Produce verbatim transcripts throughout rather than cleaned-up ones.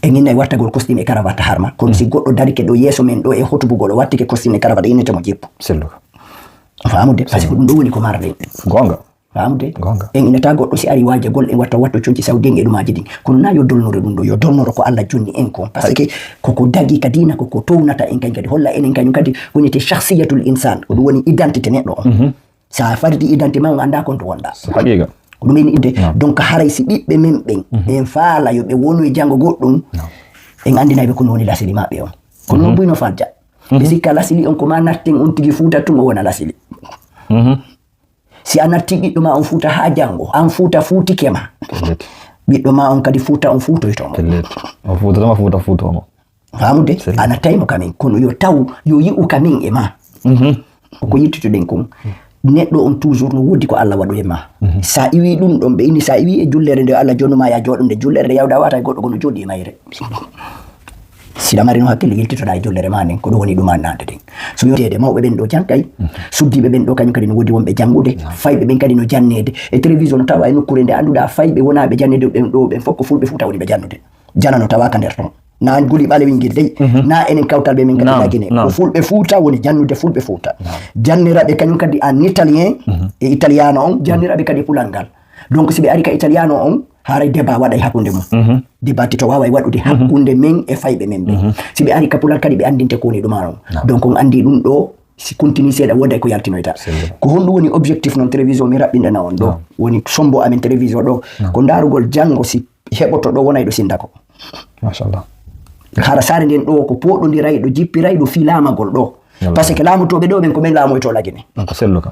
En innay wattagol costume e cravate harma, kono si goɗɗo darike ɗo yeeso men ɗo e hotubugol, o wattike costume e cravate, innete mo jippo. Selluka. Faamude? Parce que ɗum ɗo woni ko marɗen. Goonga. Faamude? Goonga. En innata goɗɗo si ari waajagol, en watta watto conci saudi en e ɗumaaji ɗin. Kono na yo dolnore ɗum ɗo, yo dolnoro ko Allah jonni en kon. Parce que koko dagi ka diina, koko townata en kañ kadi. Holla enen kañum kadi wonete shakhsiyatul insan. Ko ɗum woni identité neɗɗo on. Mhm. Sa fardi identité ma, on annda kon to wonɗa. Haqiqa. Ko ɗum en innde. Naam. Donc haray si ɓiɓɓe men ɓen, en faala yo ɓe wonu e janngo goɗɗum, en anndinay ɓe ko no woni lasili maɓɓe on. Kono non buyno falja. Ɓe sikka lasili on ko ma natten on tigi Fuuta tun o wona lasili. Mhm. Si a natti ɓiɗɗo ma on Fuuta haa janngo, an Fuuta fuutike ma. Pellet. Ɓiɗɗo ma on kadi Fuuta on fuutoyto mo. Pellet. O fuutatama Fuuta fuuto mo. Faamude? Selli. Ana taymo ka men, kono yo taw, yo yi'u ka men e ma. Mhm. Ko ko yittutuɗen kon. Neɗɗo on toujours no woodi ko Allah waɗu e ma. Mhm. Sa iwi ɗum ɗon, ɓe inni sa iwi e jullere nde Allah jonnuma ya jooɗo nde jullere nde yawda wata e goɗɗo kono jooɗi e mayre. Siɗa mari no hakkille yiltitoɗa e jullere ma nden, ko ɗum woni ɗum annande ɗen. So yotede mawɓe ɓen ɗo jangay, suddiɓe ɓen ɗo kañum kadi no woodi wonɓe jangude, fayɓe ɓen kadi no jannede. E télévision no tawa e nokkure nde annduɗa fayɓe wonaɓe jannede ɓen ɗo ɓen fof ko fulɓe Fuuta woni ɓe jannude. Jana no tawa ka nder ton. Na guli ɓale wingir dey, na enen kawtal ɓe men kadi Naam, lagine. Naam. Ko fulɓe Fuuta woni jannude fulɓe Fuuta. Naam. Janniraɓe kañum kadi en italien e italiano on, janniraɓe kadi pulal ngal. Donc si ɓe ari ka italiano on, haray débat waɗay hakkunde mum. Mhm. Débat tito waaway waɗude hakkunde men e fayɓe men ɓe. Mhm. Si ɓe ari ka pulal kadi ɓe anndinte ko woni ɗuma on. Naam. Donc on anndi ɗum ɗo, si continue seeɗa wooday ko yaltinoyta. C'est vrai. Ko honɗum woni objectif noon télévision mi raɓɓinɗana on ɗo? Naam. Woni sombo amen télévision ɗo. Naam. Ko ndaarugol janngo si heɓoto ɗo wonay ɗo sinda ko. Machallah. Hara saare nden ɗo ko poɗondirayɗo, jippirayɗo, filamagol ɗo. Wallaahi. Parce que laamotoɓe ɗo ɓen ko ɓen laamoyto lagine. Donc sellu kam.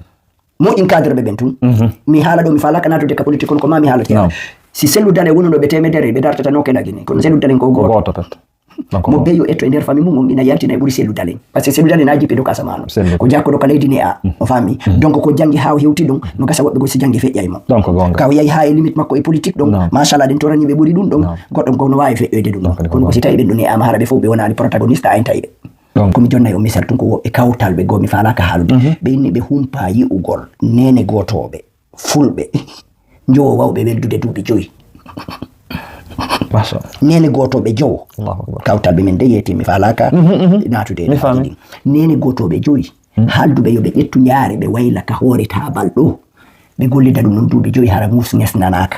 Moƴƴin cadre ɓe ɓen tun. Mhm. Mi haala ɗo, mi faalaka natude ka politique, kono ko ma mi haalate. Naam. Si sellu dale wonuno ɓe temedere, ɓe dartata no ke lagine. Kono sellu dalen ko gooto. Gooto pet. Donc mo beyo etto e nder famille mum, on ina yaltina e ɓuri sellu dalen. Parce que sellu dalen na jippi ɗo ka sama no. Sellu. Ko jakkoɗo ka leydi ne a, o faami. Mhm. Donc ko jangi haa o hewti ɗum, no gasa woɓɓe gol si jangi feƴƴay mo. Donc goonga. Ka o yahi haa e limite makko e politique ɗum, Naam. Machallah, ɗen torani ɓe ɓuri ɗum ɗum. Naam. Goɗɗo gol no waawi feƴƴoyde ɗum. Donc, Kono ko si tawi ɓen ɗum ne ama hara ɓe fof ɓe wonaali protagoniste, a en tawi ɓe. Donc. Ko mi jonnay on misal tun ko woɓɓe kawtal ɓe goo mi faalaka haalude. Mhm. Ɓe inni ɓe humpa yi'ugol nene gootooɓe fulɓe njowo wawɓe weldude duuɓi joyi. Machallah. Nene gootooɓe jowo. Allahu Akbar. Kawtal ɓe men de yeeti mi faalaka Mhm, mhm. Naatude e Mi faami. ɗin. Nene gootooɓe joyi. Mhm. Haalduɓe yo ɓe ƴettu njaare ɓe wayla ka hoore taabal ɗo. Ɓe gollida ɗum noon duuɓi joyi hara mus nges nanaaka.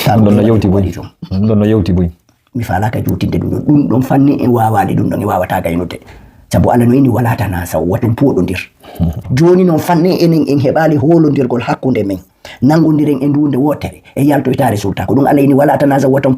Ɗum ɗon no yewti boy. Ɗum ɗon no yewti boy. Mi faalaka juutinde ɗum ɗon. Ɗum ɗon fanni en waawaade ɗum ɗon, en waawata gaynude. Sabu Allah no ini, "Wala tanasaw, waton pooɗondir." Jooni noon, fanni enen en heɓaali hoolondirgol hakkunde men. Nanngondiren e nduunde wootere, e yaltoytaare sulta. Ko ɗum Allah ini, "Wala tanasaw, waton